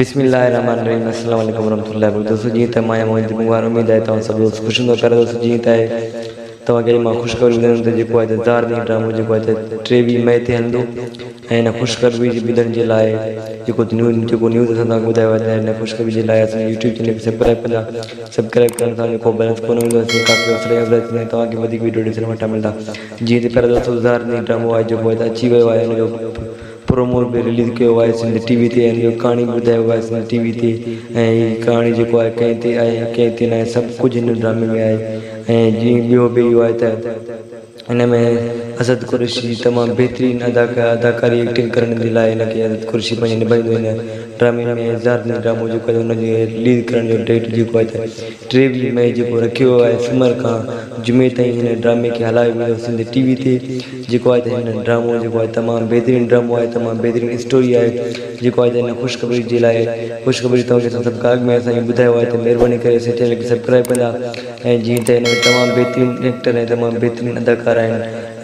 بسم الله الرحمن الرحيم السلام عليڪم ورحمة الله وبرڪاته دوستو جيئن ته مان آهيان موهن بنگوار اميد آهي توهان سڀ دوست خوش هوندو پيارا دوستو جيئن ته توهان کي اڄ مان خوشخبري ٻڌائيندم ته جيڪو آهي ته زار ڏينهن ڊرامو جيڪو آهي ته ٽيويهه مئي تي هلندو ۽ هن خوشخبري جي ٻڌڻ جي لاء جيڪو نيوز جيڪو نيوز اسان توهان کي ٻڌايو آهي ته هن خوشخبري جي لاء اسان جي يوٽيوب چينل کي سبسڪرائب ڪندا سبسڪرائب ڪرڻ سان جو ڪو بيلنس ڪونه ويندو اسين ڪافي حوصلي افزائي ٿيندي توهان کي وڌيڪ ويڊيو ڏسڻ وٽان ملندا جيئن ته پيارا دوستو زار ڏينهن ڊرامو آهي جيڪو آهي ته اچي ويو آهي هن جو پرومو به رليز ڪيو آهي سنڌ ٽي وي تي ۽ ان جو ڪهاڻي به ٻڌايو آهي سنڌ ٽي وي تي ۽ هي ڪهاڻي جيڪو آهي ڪنهن تي آهي ڪنهن تي ناهي سڀ ڪجهه هن ڊرامي ۾ آهي ۽ جيئن ٻيو به اهو آهي ته هن ۾ اسد قريشي تمام بهترين اداڪاري ايڪٽنگ ڪرڻ جي لاء هن کي اسد قريشي پنهنجي نڀائيندو هن ڊرامي ۾ اظهار ڏني ڊرامو جيڪو آهي ان جي رليز ڪرڻ جو ڊيٽ جيڪو آهي ته 23 مئي جيڪو رکيو ويو آهي سومر کان جمعي تائين هن ڊرامي کي هلايو ويندو سنڌ ٽي وي تي جيڪو آهي ته هن ڊرامو جيڪو آهي تمام بهترين ڊرامو آهي تمام بهترين اسٽوري آهي جيڪو آهي ته هن خوشخبري جي لاء خوشخبري توهان کي سڀ کان اڳ ۾ اسان اهو ٻڌايو آهي ته مهرباني ڪري اسان چينل کي سبسڪرائب ڪندا ۽ جيئن ته هن ۾ تمام بهترين ايڪٽر ۽ تمام بهترين اداڪار آهن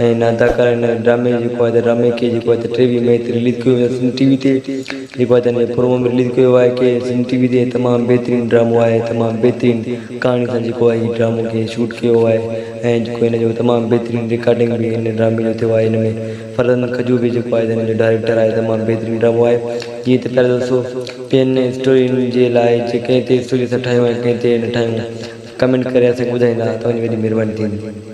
۽ هن اداڪار هن ڊرامي جيڪو آهي ته ڊرامي کي جيڪو آهي ته 23 مئي تي رليز ڪيو ويندو سنڌ ٽي وي تي جيڪو آهي ته هن جو پرومو به رليز ڪيو ويو آهي ڪي سنڌ ٽي وي تي تمام بهترين ڊرامو آهي تمام بهترين ڪهاڻي سان جيڪو آهي هي ڊرامو کي شوٽ ڪيو ويو آهي ۽ جيڪو هن جو تمام بهترين رڪارڊنگ به هن ڊرامي جو ٿيو آهي هن ۾ فرزند کجو به جيڪو آهي ته هن جو ڊائريڪٽر آهي تمام بهترين ڊرامو آهي جيئن ته پيارا دوستو ٻين اسٽورين جي لاء جي ڪنهن تي اسٽوري اسان ٺاهيون ۽ ڪنهن تي نه ٺاهيون ڪمينٽ ڪري اسان کي ٻڌائيندا توهان جي وڏي مهرباني ٿيندي.